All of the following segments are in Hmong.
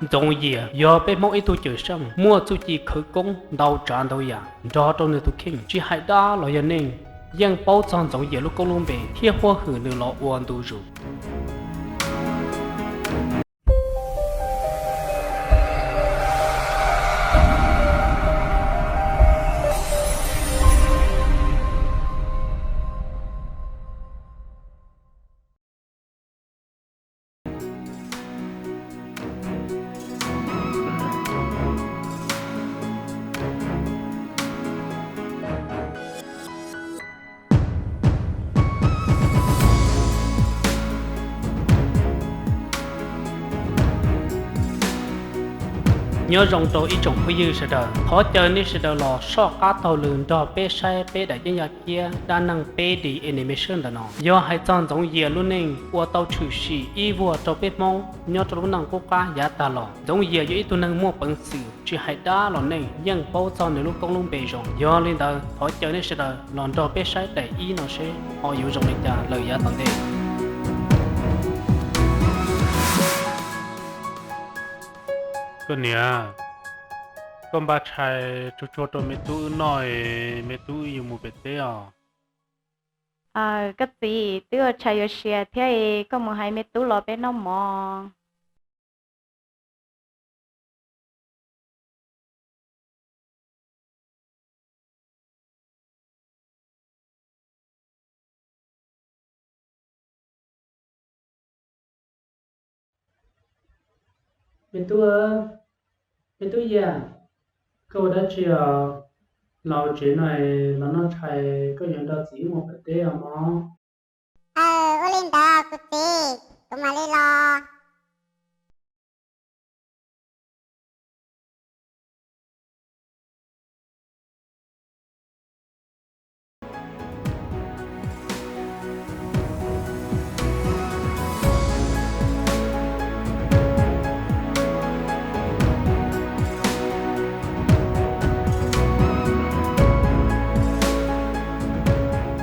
Ntxoov Yias yog peb Hmoob ib tug cawm seej muaj txuj ci khawv koob ntau tsav ntau yam nrog rau nws tus kheej, tsis hais dab los yog neeg yeej paub txog Ntxoov Yias lub koob lub npe thiab huab hwm nws los ua ntu zus. Nyob zoo rau ib tsoom phooj ywg sawv daws, thov caw nej sawv daws los soj qab taug lw nrog peb saib peb daim yeeb yaj kiab dab neeg peb D animation ntawm no. Yog hais txog Ntxoov Yias lub neej uas tau tshwm sim ib vuag rau peb Hmoob nyob rau lub neej qub qab yav tag los, Ntxoov Yias yog ib tug neeg muaj peev xwm tsis hais dab los neeg yeej paub txog nws lub koob lub npe zoo. Yog li ntawd thov caw nej sawv daws los nrog peb saib daim ib no seb ho yuav zoo li cas lawm yav tom ntej. Koj niam, koj npaj tshais tsuag tsuag rau me tub wb noj, me tub wb yuav mus pem teb os. Koj txiv, twb ua tshais yuav siav thiab, koj mus hais me tub los peb noj mov. Me tub, me tub Yias, koj ua dab tsi os? Los tsev no, los noj tshais koj yuav nrog txiv wb mus pem teb os mog. Aw, ua li ntawd kuv txiv, kuv mam li los.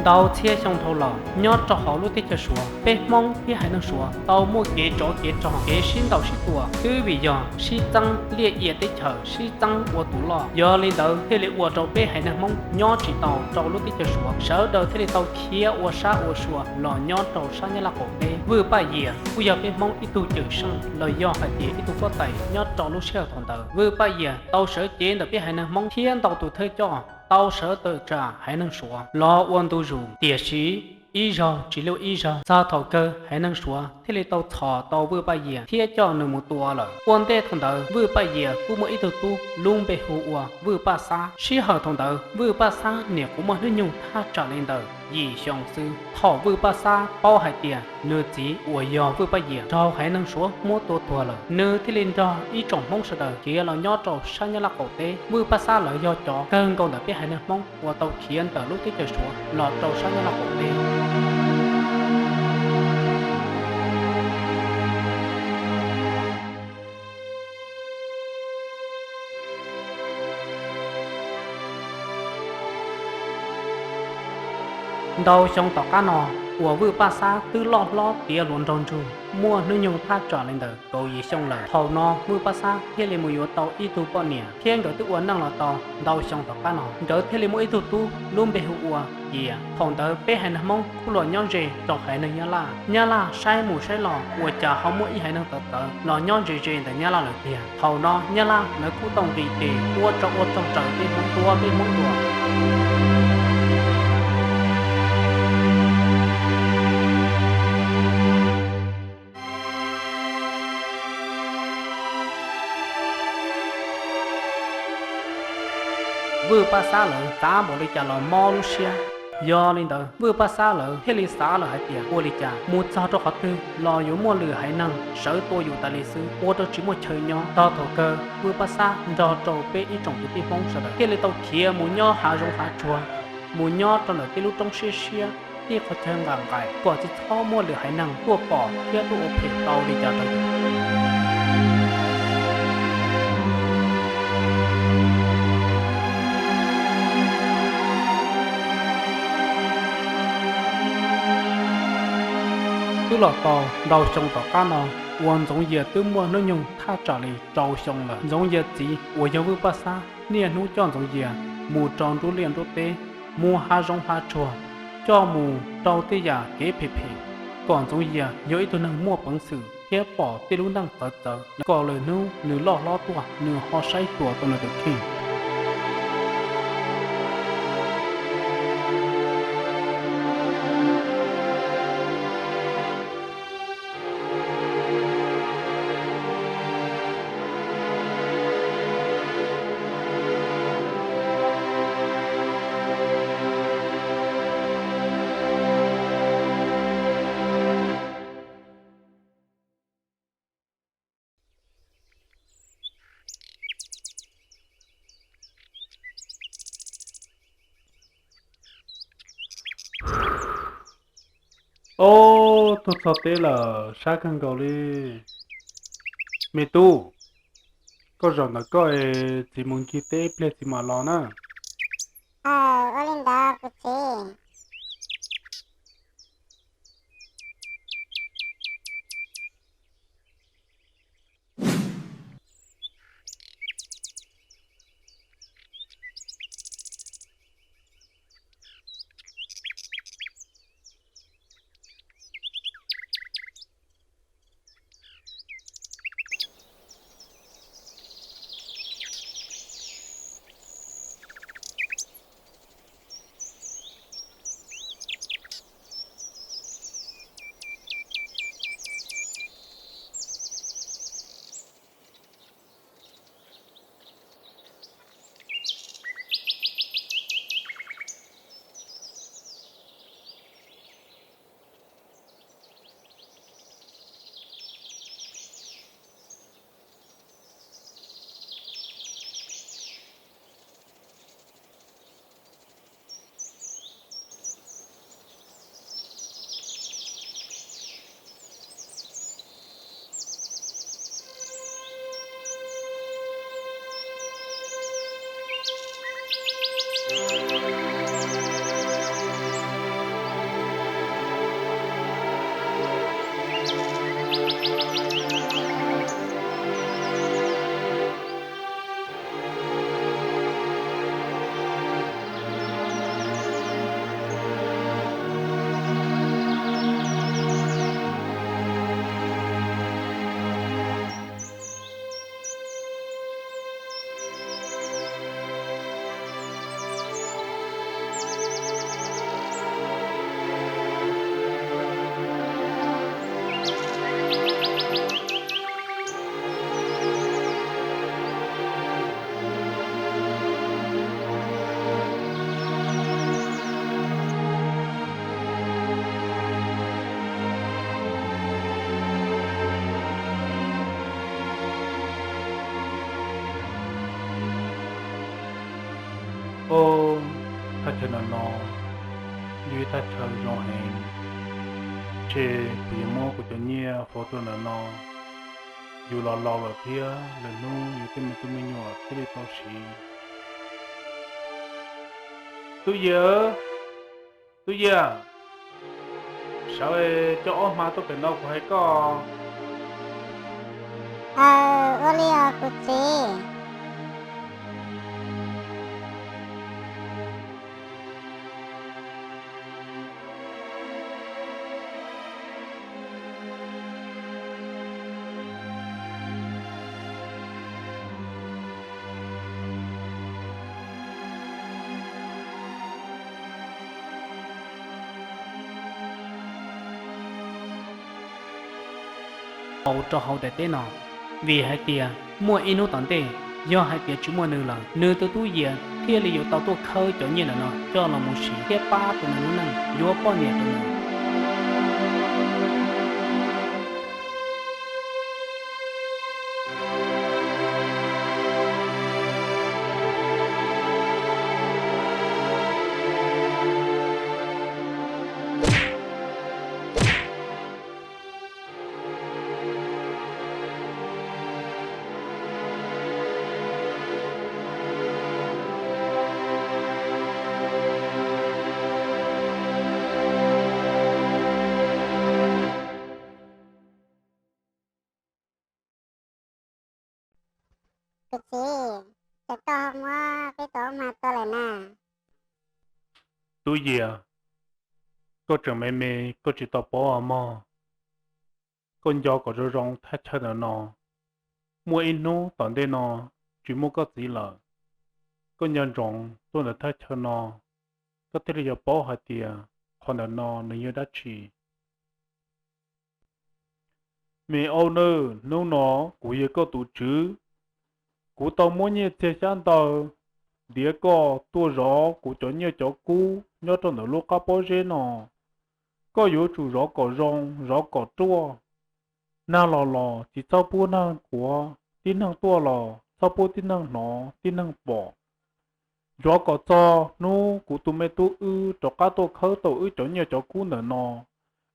Ntau txhiab xyoo dhau los, nyob rau hauv lub teb chaws Suav, peb Hmoob thiab haiv neeg Suav tau muaj kev tsov kev rog, kev sib ntaus sib tua, twb vim yog sib txeeb liaj ia teb chaws, sib txeeb ua tus loj. Yog li ntawd thiaj li ua rau peb haiv neeg Hmoob nyob tsis tau rau lub teb chaws Suav, sawv daws thiaj li tau khiav ua sab ua sua los nyob rau sab Nyab Laj qaum teb. Vwj Paj Yias kuj yog peb Hmoob ib tug cawm seej los yog hais tias ib tug huab tais nyob rau lub sij hawm thaum ntawd. Vwj Paj Yias tau sawv cev ntawm peb haiv neeg Hmoob thiab ntau tus thawj coj tau sawv tawm tsam haiv neeg Suav los ua ntu zus. Tiam sis ib zaug tsis luaj ib zaug, txog thaum kawg haiv neeg Suav thiaj li tau txhos tau Vwj Paj Yias thiab coj nws mus tua lawm. Ua ntej thaum ntawd Vwj Paj Yias kuj muaj ib tug tub lub npe hu ua Vwj Paj Xab. Sij hawm thaum ntawd Vwj Paj Xab niam qhuav muaj hnub nyoog thaj tsam li ntawm yim xyoo xwb. Thaum Vwj Paj Xab paub hais tias nws txiv uas yog Vwj Paj Yias raug haiv neeg Suav muab tua tuag lawm, nws thiaj li nrog ib tsoom Hmoob sawv daws khiav los nyob rau sab Nyab Laj qaum teb. Vwj Paj Xab lawv yog cov kawg nkaus ntawm peb haiv neeg Hmoob uas tau khiav ntawm lub teb chaws Suav los rau sab Nyab Laj qaum teb. Ntau xyoo tom qab no, uas Vwj Paj Xab twb loj hlob tiav hluas nraug ntsug, muaj hnub nyoog thaj tsam li ntawm kaum yim xyoo lawm. Thaum no Vwj Paj Xab thiaj li mus yuav tau ib tug poj niam, thiab nkawd twb ua neej los tau ntau xyoo tom qab no, nkawd thiaj li muaj ib tug tub lub npe hu ua Yias. Thaum ntawd peb haiv neeg Hmoob kuj los nyob ze rau haiv neeg Nyab Laj. Nyab Laj saib mus saib los ua cas ho muaj ib haiv neeg txawv txawv los nyob ze ze ntawm Nyab Laj lawm tiag. Thaum no Nyab Laj lawv kuj tau nqis tes ua rau ua rog raws peb Hmoob, tua peb Hmoob dua. Vwj Paj Xab lawv xav npaum li cas los mob lub siab. Yog li ntawd Vwj Paj Xab lawv thiaj li xav lawm hais tias ua li cas mus txog rau qhov twg los yuav muaj lwm haiv neeg sawv tua yus tas li xwb, ua rau tsis muaj chaw nyob. Tog thaum kawg Vwj Paj Xab nrog rau peb ib tsoom kwv tij Hmoob sawv daws thiaj li tau khiav mus nyob hav zoov hav tsuag, mus nyob rau ntawm tej lub roob siab siab, tej qhov chaw nqaim nqaim kom tsis txhob muaj lwm haiv neeg tuaj pom thiab tuaj ua phem tau li cas rau yus. Twb los tau ntau xyoo tom qab no, uas Ntxoov Yias twb muaj hnub nyoog thaj tsam li rau xyoo lawm. Ntxoov Yias txiv uas yog Vwj Paj Xab niaj hnub coj Ntxoov Yias mus rau nruab liaj nruab teb, mus hav zoov hav tsuag, coj mus rau tej yam kev phem phem, kom Ntxoov Yias yog ib tug neeg muaj peev xwm thiab pom tej lub neej txawv txawv, kom lwm hnub nws loj hlob tuaj nws ho saib xyuas tau nws tus kheej. Ob, tuaj txog teb lawm, sab kawg nkaus li. Me tub, koj zaum ntawm koj es txiv mus ncig teb ib pliag txiv mam los na. Ua li ntawd kuv txiv. Ob, thaj chaw ntawm no yog ib thaj chaw zoo heev. Ces kuv yuav muab kuv cov nyiaj faus rau ntawm no, yus los laus lawm thiab, lwm hnub yus tej me tub me nyuam thiaj li tau siv. Tub Yias, Tub Yias, sawv coj ob hma tuaj pem no kuv hais koj. Aw, ua li os kuv txiv. Ua rau hauv daim teb no, vim hais tias muaj ib hnub tom ntej, yog hais tias tsis muaj nws lawm, nws tus tub Yias thiaj li yuav tau tuaj khawb cov nyiaj ntawm no coj los mus siv thiab pab rau nws lub neej yuav poj niam rau nws. Kuv txiv, cas koj muab peb tus aub hma tua lawm na? Tub Yias, koj tseem me me, koj tsis tau paub os mog. Koj nco kom zoo zoo thaj chaw ntawm no, muaj ib hnub tom ntej no tsis muaj koj txiv lawm, koj nco ntsoov tuaj ntawm thaj chaw no, koj thiaj li yuav paub hais tias qhov ntawm no nws yog dab tsi. Me aub nawb, hnub no kuv yog koj tus tswv, kuv tau muab nyiaj txiag xyab ntawv ntiav koj tuaj zov kuv cov nyiaj cov kub nyob rau ntawm lub qab pob zeb no. Koj yuav tsum zov kom zoo, zov kom ruaj. Nag los los tsis txhob pub nag quav, tib neeg tuaj los txhob pub tib neeg hnov tib neeg pom. Zov kom txog hnub kuv tus me tub wb rov qab tuaj khawb tau wb cov nyiaj cov kub ntawm no,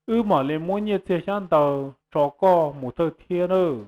wb mam li muab nyiaj txiag xyab ntawv tso koj mus thawj thiab nawb.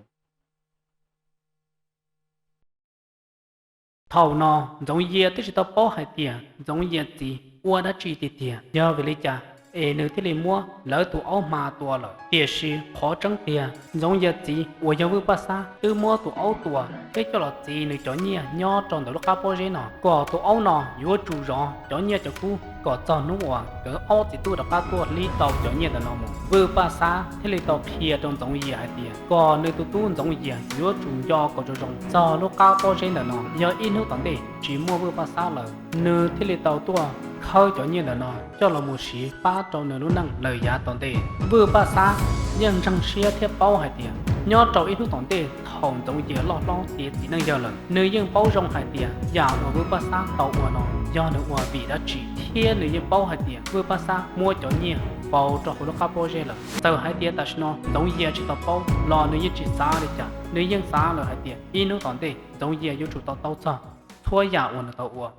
Thaum no Ntxoov Yias twb tsis tau paub hais tias Ntxoov Yias txiv ua dab tsi tiag tiag, yog vim li cas es nws thiaj li muab lawv tus aub hma tua lawm. Tiam sis qhov tseeb tiag, Ntxoov Yias txiv uas yog Vwj Paj Xab twb muab tus aub tua thiab coj los txiv nws cov nyiaj nyob rau ntawm lub qab pob zeb no, kom tus aub no yuav tsum zov cov nyiaj cov kub kom txog hnub uas nkawd ob txiv tub rov qab tuaj hlib tau cov nyiaj ntawm no mus. Vwj Paj Xab thiaj li tau qhia rau Ntxoov Yias hais tias kom nws tus tub Ntxoov Yias yuav tsum nco kom zoo zoo txog lub qab pob zeb ntawm no, yog ib hnub tom ntej tsis muaj Vwj Paj Xab lawm, nws thiaj li tau tuaj khawb cov nyiaj ntawm no coj los mus siv pab rau nws lub neej lawm yav tom ntej. Vwj Paj Xab yeej ntseeg siab thiab paub hais tias nyob rau ib hnub tom ntej thaum Ntxoov Yias loj hlob tiav txiv neej yawg lawm, nws yeej paub zoo hais tias yam uas Vwj Paj Xab tau ua no yog nws ua vim dab tsi, thiab nws yeej paub hais tias Vwj Paj Xab muab cov nyiaj faus rau hauv lub qab pob zeb lawm. Txawm hais tias tam sim no Ntxoov Yias tsis tau paub los nws yeej tsis xav li cas, nws yeej xav lawm hais tias ib hnub tom ntej Ntxoov Yias yuav tsum tau taub txog txhua yam uas nws tau ua.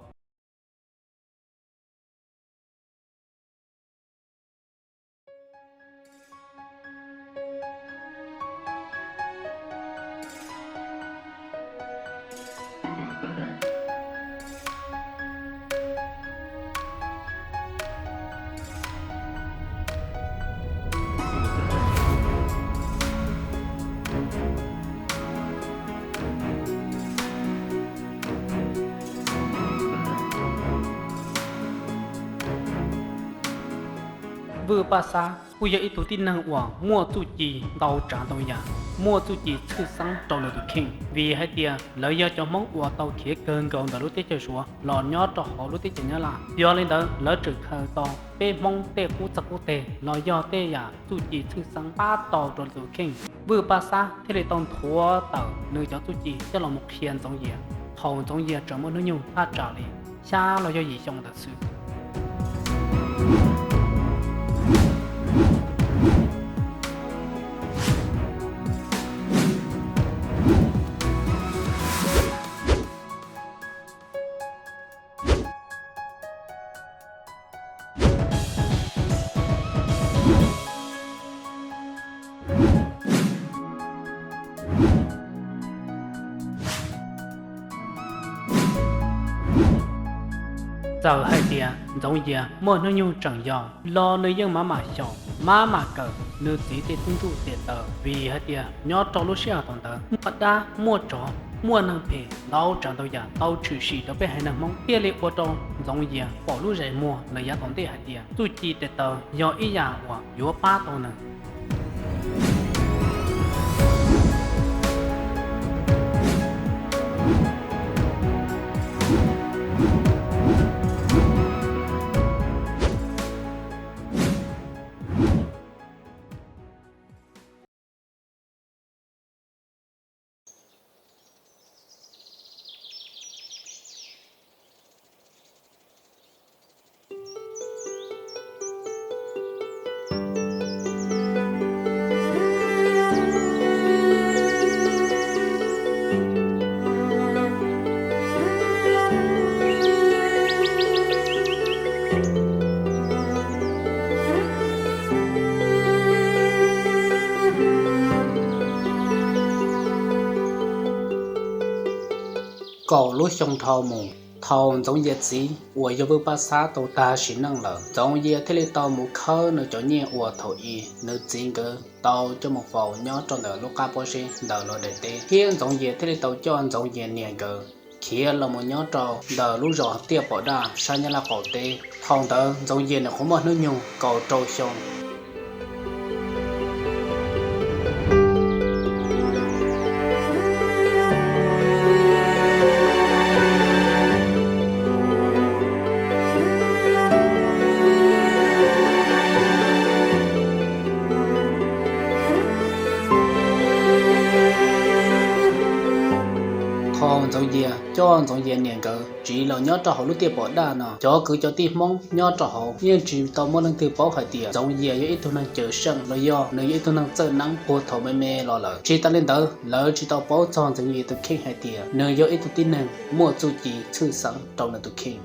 Vwj Paj Xab kuj yog ib tug tib neeg uas muaj txuj ci ntau tsav ntau yam, muaj txuj ci tshwj xeeb rau nws tus kheej, vim hais tias lawv yog cov Hmoob uas tau khiav kawg nkaus ntawm lub teb chaws Suav los nyob rau hauv lub teb chaws Nyab Laj. Yog li ntawd lawv tseem khaws tau peb Hmoob tej qub txag qub teg los yog tej yam txuj ci tshwj xeeb pab tau rau tus kheej. Vwj Paj Xab thiaj li tau nthuav tawm nws cov txuj ci coj los mus qhia Ntxoov Yias thaum Ntxoov Yias tseem muaj hnub nyoog thaj tsam li xya los yog yim xyoo ntawd xwb. Txawm hais tias Ntxoov Yias muaj hnub nyoog tseem yau los nws yeej maj mam xyaum maj mam kawm nws txiv tej tub ntuj tes taw, vim hais tias nyob rau lub sij hawm thaum ntawd muaj dab muaj tsov, muaj neeg phem ntau tsav ntau yam tau tshwm sim rau peb haiv neeg Hmoob, thiaj li ua rau Ntxoov Yias pom lub zais muag lawm yav tom ntej hais tias txuj ci tes taw yog ib yam uas yuav pab tau nws. Kaum lub xyoo dhau mus, Thaum Ntxoov Yias txiv uas yog Vwj Paj Xab tau tag sim neej lawm, Ntxoov Yias thiaj li tau mus khawb nws cov nyiaj uas thaum i nws txiv nkawd tau coj mus faus nyob rau ntawm lub qab pob zeb ntawm los daim teb, thiab Ntxoov Yias thiaj li tau coj Ntxoov Yias niam nkawd khiav los mus nyob rau ntawm lub zos Tiaj Pom Daj sab Nyab Laj qaum teb. Thaum ntawd Ntxoov Yias nws qhuav muaj hnub nyoog kaum rau xyoo. Thaum Ntxoov Yias coj Ntxoov Yias niam nkawd tsiv los nyob rau hauv lub Tiaj Pom Daj no, cov kwv cov tij Hmoob nyob rau hauv yeej tsis tau muaj leej twg paub hais tias Ntxoov Yias yog ib tug neeg cawm seej los yog nws yog ib tug neeg txawj neeb puag thaum me me los lawm. Tsis tas li ntawd, lawv tsis tau paub txog Ntxoov Yias tus kheej hais tias nws yog ib tug tib neeg muaj txuj ci tshwj xeeb rau nws tus kheej.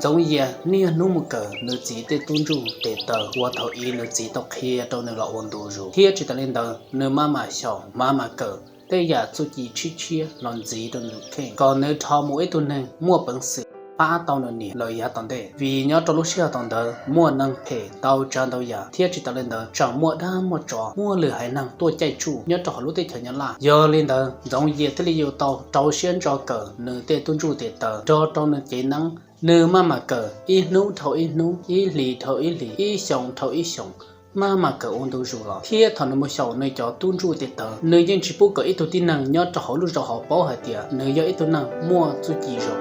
Ntxoov Yias niaj hnub mus kawm nws txiv tej tub ntsuj tes taw uas thaum i nws txiv tau qhia rau nws los ua ntu zus, thiab tsis tas li ntawd nws maj mam xyaum maj mam kawm tej yam txuj ci tshiab tshiab los ntxiv rau nws tus kheej kom nws rho mus ib tug neeg muaj peev xwm pab tau nws niam lawm yav tom ntej. Vim nyob rau lub sij hawm tom ntawd muaj neeg phem ntau tsav ntau yam, thiab tsis tas li ntawd tseem muaj dab muaj tsov muaj lwm haiv neeg tuaj caij tsuj nyob rau hauv lub teb chaws Nyab Laj. Yog li ntawd Ntxoov Yias thiaj li yuav tau rau siab ntso kawm nws tej tub ntsuj tes taw nrog rau nws cev neeb. Nws maj mam kawm ib hnub dhau ib hnub, ib hlis dhau ib hlis, ib xyoo dhau ib xyoo, maj mam kawm ua ntu zus los thiab thaum nws mus xyaum nws cov tub ntsuj tes taw, nws yeej tsis pub kom ib tug tib neeg nyob rau hauv lub zos hauv paub hais tias nws yog ib tug neeg muaj txuj ci zoo.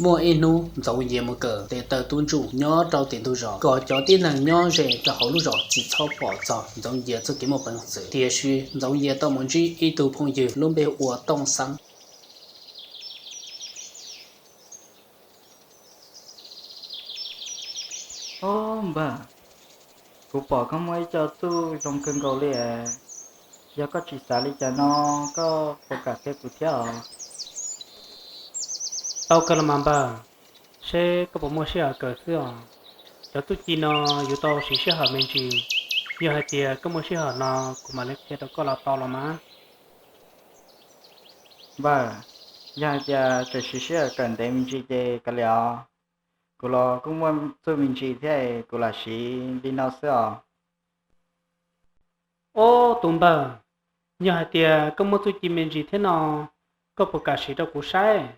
Muaj ib hnub Ntxoov Yias mus kawm tes taw tub ntsuj nyob rau tim ntug zos, kom cov tib neeg nyob ze rau hauv lub zos tsis txhob pom txog Ntxoov Yias txoj kev muaj peev xwm. Tiam sis Ntxoov Yias tau mus ntsib ib tug phooj ywg lub npe ua Tooj Xeeb. Ob npawg, kuv pom koj muaj ib co txuj zoo kawg nkaus li. Yog koj tsis xav li cas no, koj puas kam qhia kuv thiab os? Tau kawg los mas npawg, seb koj puas muaj sij hawm kawm xwb os. Cov txuj ci no yuav tau siv sij hawm me ntsis. Yog hais tias koj muaj sij hawm no, kuv mam li qhia rau koj los tau los mas. Npawg, yog hais tias tseem siv sij hawm kawm ntev me ntsis ces kav liam os. Kuv los kuj muaj txuj me ntsis thiab, kuv lam siv li no xwb os. Ob tus npawg, yog hais tias koj muaj txuj ci me ntsis thiab no, koj puas kam siv rau kuv saib?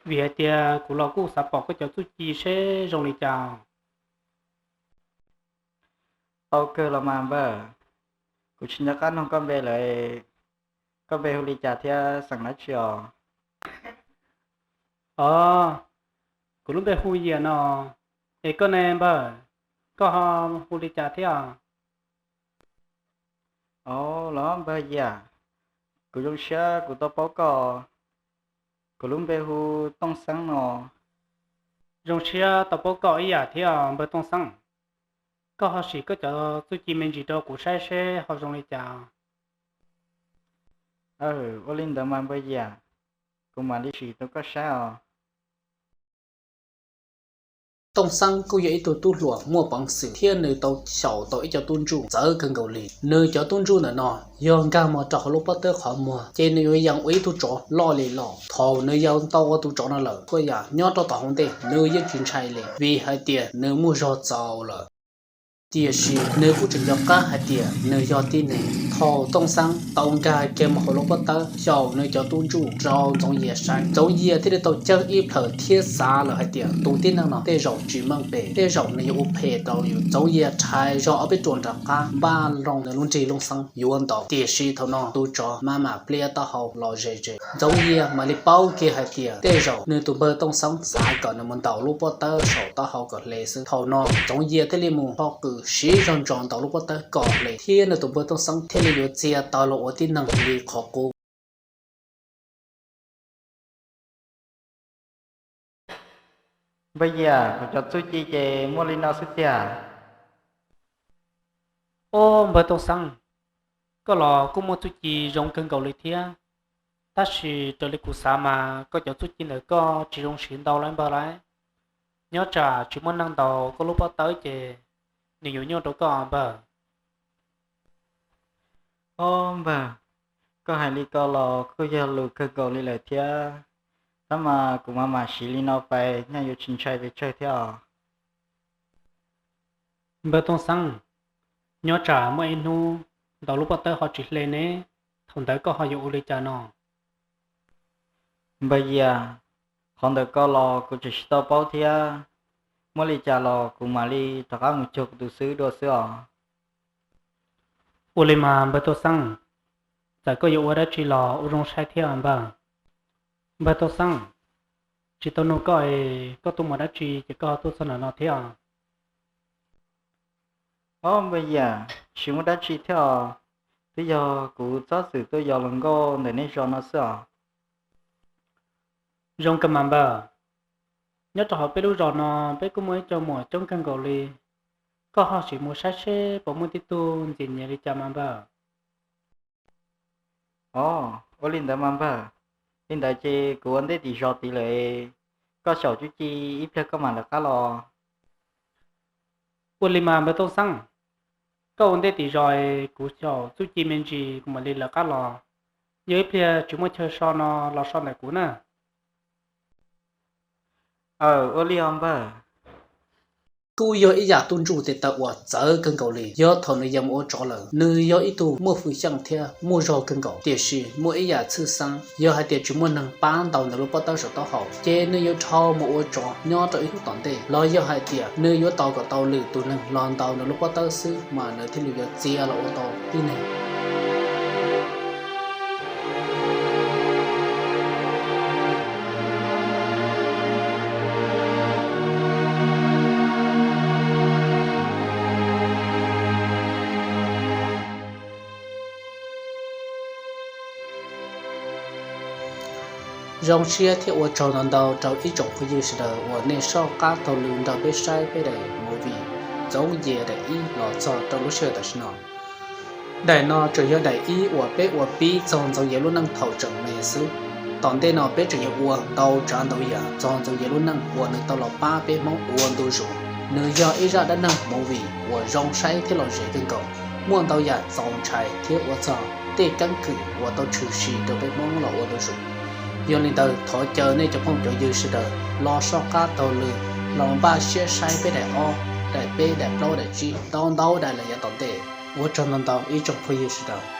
Vim hais tias kuv los kuj xav pom koj cov txuj ci seb zoo li cas. Tau kawg los mas npawg, kuv tsis nco qab nug koj npe lawm, koj npe hu li cas thiab xeem dab tsi os? Os, kuv lub npe hu Yias no. Es koj ne npawg, koj ho hu li cas thiab? Os, los npawg Yias, kuv zoo siab kuv tau paub koj. Kuv lub npe hu Tooj Xeeb no. Zoo siab tau paub koj ib yam thiab npawg Tooj Xeeb. Koj ho sim koj cov txuj ci me ntsis rau kuv saib seb ho zoo li cas? Aw, ua li ntawd mas npawg Yias, kuv mam li sim rau koj saib os. Tooj Xeeb kuj yog ib tug tub hluas muaj peev xwm thiab nws tau xyaum tau ib co tub ntsuj txawv kawg nkaus li. Nws cov tub ntsuj ntawm no yog nkag mus rau hauv lub pob tawb qhov muag ces nws yuav yees ua ib tug tsov loj li loj. Thaum nws yees tau ua tus tsov no lawm, txhua yam nyob rau tom hauv ntej nws yeej tsis ntshai li, vim hais tias nws muaj zog txaus lawm. Tiam sis nws kuj tseem nco qab hais tias nws yog tib neeg. Thaum Tooj Xeeb tau nkag kiag mus hauv lub pob tawb xyaum nws cov tub ntsuj rau Ntxoov Yias saib, Ntxoov Yias thiaj li tau cawg ib plhaws thiab xav lawm hais tias tus tib neeg no tej zaum tsis meej pem, tej zaum nws yuav ua phem rau yus. Ntxoov Yias rhais zog ob peb ruam nram qab npaj loo nws lub nrig lub xeeb yuav ntaus, tiam sis thaum no tus tsov maj mam pliab taub hau los ze ze. Ntxoov Yias mam li paub kiag hais tias tej zaum nws tus npawg Tooj Xeeb xav kom nws mus ntaus lub pob tawb saum taub hau kom hle xwb. Thaum no Ntxoov Yias thiaj li mus tho qws siv zog ntsos ntaus lub pob tawb kom hle, thiab nws tus npawg Tooj Xeeb thiaj li yuav txia tawg los ua tib neeg li qhov qub. Npawg Yias, kuv cov txuj ci ces muaj li no xwb tiag. Ob npawg Tooj Xeeb, koj los kuj muaj txuj ci zoo kawg nkaus li thiab, tab sis raws li kuv xav mas koj cov txuj ci ntawm koj tsis zoo siv ntau lawm npawg lauj. Nyob tsam tsis muaj neeg ntaus koj lub pob tawb ces nws yuav nyuaj rau koj npawg. Ob npawg, koj hais li ko los kuj yog lus kawg nkaus li lawm thiab, tab mas kuv mam mam siv li no pais nyaj yuav tsis ntshai pes tsawg thiab os. Npawg Tooj Xeeb, nyob tsam muaj ib hnub ntaus lub pob tawb ho tsis hle ne, thaum ntawd koj ho yuav ua li cas no? Npawg Yias, qhov ntawm ko los kuv tseem tsis tau paub thiab, muaj li cas los kuv mam li rov qab mus cuag kuv tus xwb dua xwb os. Ua li mas npawg Tooj Xeeb, txawm koj yuav ua dab tsi los ua zoo saib thiab npawg. Npawg Tooj Xeeb, tsis tau nug koj es koj tuaj mus dab tsi ces koj ho tuaj txog ntawm no thiab? Ob npawg Yias, tsis muaj dab tsi thiab os, twb yog kuv txhob txwm tuaj yos hluas nkauj ntawm nej zos no xwb os. Zoo kawg mas npawg, nyob rau hauv peb lub zos no peb kuj muaj ib co muam coob kawg nkaus li, koj ho sim mus saib seb puas muaj tib tug ntxim nyiam li cas mas npawg. Os, ua li ntawd mas npawg, li ntawd ces kuv ua ntej tim zos tid lawm, koj xyaum txuj ci ib pliag koj mam lawv qab los. Ua li mas npawg Tooj Xeeb, koj ua ntej tim zos es kuv xyaum txuj ci me ntsis kuv mam li lawv qab los. Yog ib pliag tsis muaj chaw so no los so ntawm kuv na. Aw, ua li os npawg. Kuj yog ib yam tub ntsuj tes taw uas txawv kawg nkaus li. Yog thaum nws ya mus ua tsov lawm, nws yog ib tug muaj hwj xyeej thiab muaj zog kawg nkaus, tiam sis muaj ib yam txhwj xeeb, yog hais tias tsis muaj neeg pab ntaus nws lub pob tawb saum taub hau ces nws yuav dhau mus ua tsov nyob rau ib hnub tom ntej, los yog hais tias nws yuav tos kom tau lwm tus neeg los ntaus nws lub pob tawb xwb mas nws thiaj li yuav txia los ua tau tib neeg. Zoo siab thiab ua tsaug ntau ntau rau ib tsoom phooj ywg sawv daws uas nej soj qab taug lw nrog peb saib peb daim movie Txoov Ye daim ib los txog rau lub sij hawm tam sim no. Daim no tseem yog daim ib uas peb ua pib txog Ntxoov Ye lub neej thaum tseem me xwb. Tom ntej no peb tseem yuav ua ntau tsav ntau yam txog Ntxoov Ye lub neej uas nws tau los pab peb Hmoob ua ntu zus. Nws yog ib zaj dab neeg movie uas zoo saib thiab lom zem kawg nkaus, muaj ntau yam txaus ntshai thiab ua txog tej keeb kwm uas tau tshwm sim rau peb Hmoob los ua ntu zus. Yog li ntawd thov caw nej cov phooj cov ywg sawv daws los soj qab taug lw, los npaj siab saib peb daim ob, daim peb, daim plaub, daim tsib, ntau ntau daim lawm yav tom ntej. Ua tsaug ntau ntau ib tsoom phooj ywg sawv daws.